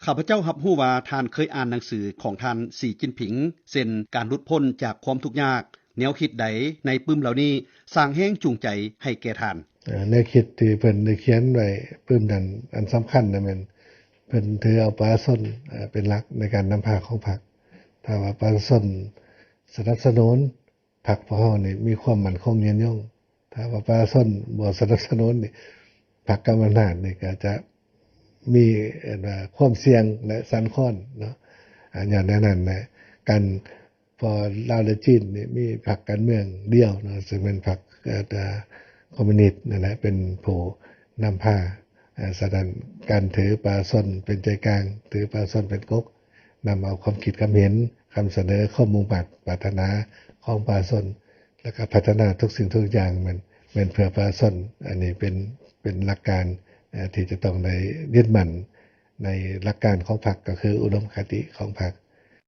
ຂ້າພະເຈົ້າຮັບຮູ້ວ່າທ່ານເຄີຍອ່ານໜັງສືຂອງທ່ານ ສີ ຈິ້ນຜິງ ເຊັ່ນ ການຫຼຸດພົ້ນຈາກຄວາມທຸກຍາກ. ແນວຄິດໃດໃນປຶ້ມເຫຼົ່ານີ້ສ້າງແຮງຈູງໃຈໃຫ້ແກ່ທ່ານ? ເອີ ແນວຄິດທີ່ເພິ່ນໄດ້ຂຽນໄວ້ປຶ້ມນັ້ນ ອັນສຳຄັນນະແມ່ນເພິ່ນຖືເອົາປະຊາຊົນ ເອີ ເປັນຫຼັກໃນການນຳພາຂອງພັກ. ຖ້າວ່າປະຊາຊົນສະໜັບສະໜູນ ພັກພວກເຮົານີ້ມີຄວາມໝັ້ນຄົງຍືນຍົງ. ຖ້າວ່າປະຊາຊົນບໍ່ສະໜັບສະໜູນນີ້ ພັກກຳມະນາດນີ້ກໍຈະມີ ເອີ້ນວ່າ ຄວາມສ່ຽງ ແລະ ສັ່ນຄອນເນາະ. ອາ ຍ້ອນແນວນັ້ນແຫຼະ ການ ເພາະລາວ ແລະ ຈີນນີ້ມີພັກການເມືອງດຽວເນາະ ເຊິ່ງແມ່ນພັກ ເອີ ຄອມມູນິດນັ້ນແຫຼະ ເປັນຜູ້ນຳພາ. ເອີ ສະນັ້ນ ການຖືປະຊາຊົນເປັນໃຈກາງ ຖືປະຊາຊົນເປັນກົກ ນຳເອົາຄວາມຄິດຄວາມເຫັນ ຄຳສະເໜີ ຄວາມມຸ່ງມາດປາດຖະໜາຂອງປະຊາຊົນ ແລ້ວກໍພັດທະນາທຸກສິ່ງທຸກຢ່າງ ແມ່ນ ແມ່ນເພື່ອປະຊາຊົນ. ອັນນີ້ເປັນ ເປັນຫຼັກການ ເອີ ທີ່ຈະຕ້ອງໄດ້ຍຶດໝັ້ນໃນຫຼັກການຂອງພັກ ກໍຄືອຸດົມຄະຕິຂອງພັກ.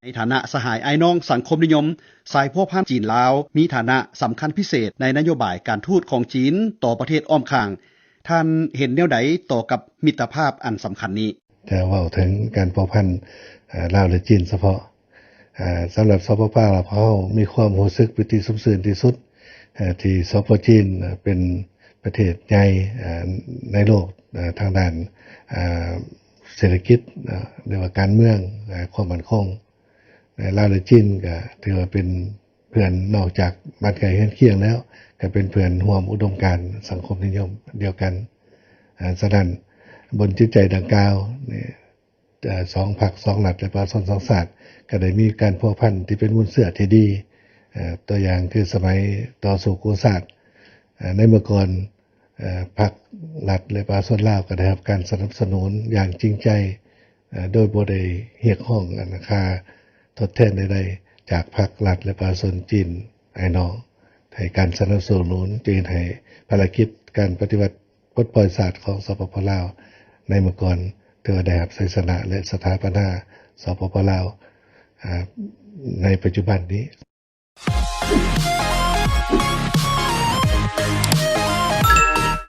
ໃນຖານະສະຫາຍອ້າຍນ້ອງສັງຄົມນິຍົມ, ສາຍພົວພັນຈີນ-ລາວ ມີຖານະສຳຄັນພິເສດໃນນະໂຍບາຍການທູດຂອງຈີນຕໍ່ປະເທດອ້ອມຂ້າງ. ທ່ານເຫັນແນວໃດຕໍ່ກັບມິດຕະພາບອັນສຳຄັນນີ້? ຈະເວົ້າເຖິງການພົວພັນ ເອີ ລາວ ແລະ ຈີນສະເພາະ. ເອີ ສຳລັບ ສປປ ລາວ ພວກເຮົາມີຄວາມຮູ້ສຶກປີຕິຊົມຊື່ນທີ່ສຸດ ເອີ ທີ່ ສປ ຈີນ ເປັນປະເທດໃຫຍ່ ເອີ ໃນໂລກ ເອີ ທາງດ້ານ ເອີ ເສດຖະກິດ ເອີ ຫຼືວ່າການເມືອງ ເອີ ຄວາມໝັ້ນຄົງ. ລາວ ແລະ ຈີນ ກໍຖືວ່າເປັນເພື່ອນ ນອກຈາກບ້ານໃກ້ເຮືອນຄຽງແລ້ວ ກໍເປັນເພື່ອນຮ່ວມອຸດົມການສັງຄົມນິຍົມດຽວກັນ. ເອີ ສະນັ້ນ ບົນຈິດໃຈດັ່ງກ່າວນີ້ ເອີ ສອງພັກ ສອງລັດ ແລະ ປະຊາຊົນສອງຊາດ ກໍໄດ້ມີການພົວພັນທີ່ເປັນມູນເຊື້ອທີ່ດີ. ເອີ ຕົວຢ່າງຄືສະໄໝຕໍ່ສູ້ກູ້ຊາດ ເອີ ໃນເມື່ອກ່ອນ ເອີ ພັກລັດ ແລະ ປະຊາຊົນລາວ ກໍໄດ້ຮັບການສະໜັບສະໜູນຢ່າງຈິງໃຈ ເອີ ໂດຍບໍ່ໄດ້ຮຽກຮ້ອງ ອັນ ຄ່າທົດແທນໃດໆ ຈາກພັກລັດ ແລະ ປະຊາຊົນຈີນອ້າຍນ້ອງ. ໃຫ້ການສະໜັບສະໜູນ ຈຶ່ງເຮັດໃຫ້ພາລະກິດການປະຕິວັດ ປົດປ່ອຍຊາດຂອງ ສປປ ລາວ ໃນເມື່ອກ່ອນ ຖືວ່າໄດ້ຮັບໄຊຊະນະ ແລະ ສະຖາປະນາ ສປປ ລາວ ອາ ໃນປັດຈຸບັນນີ້.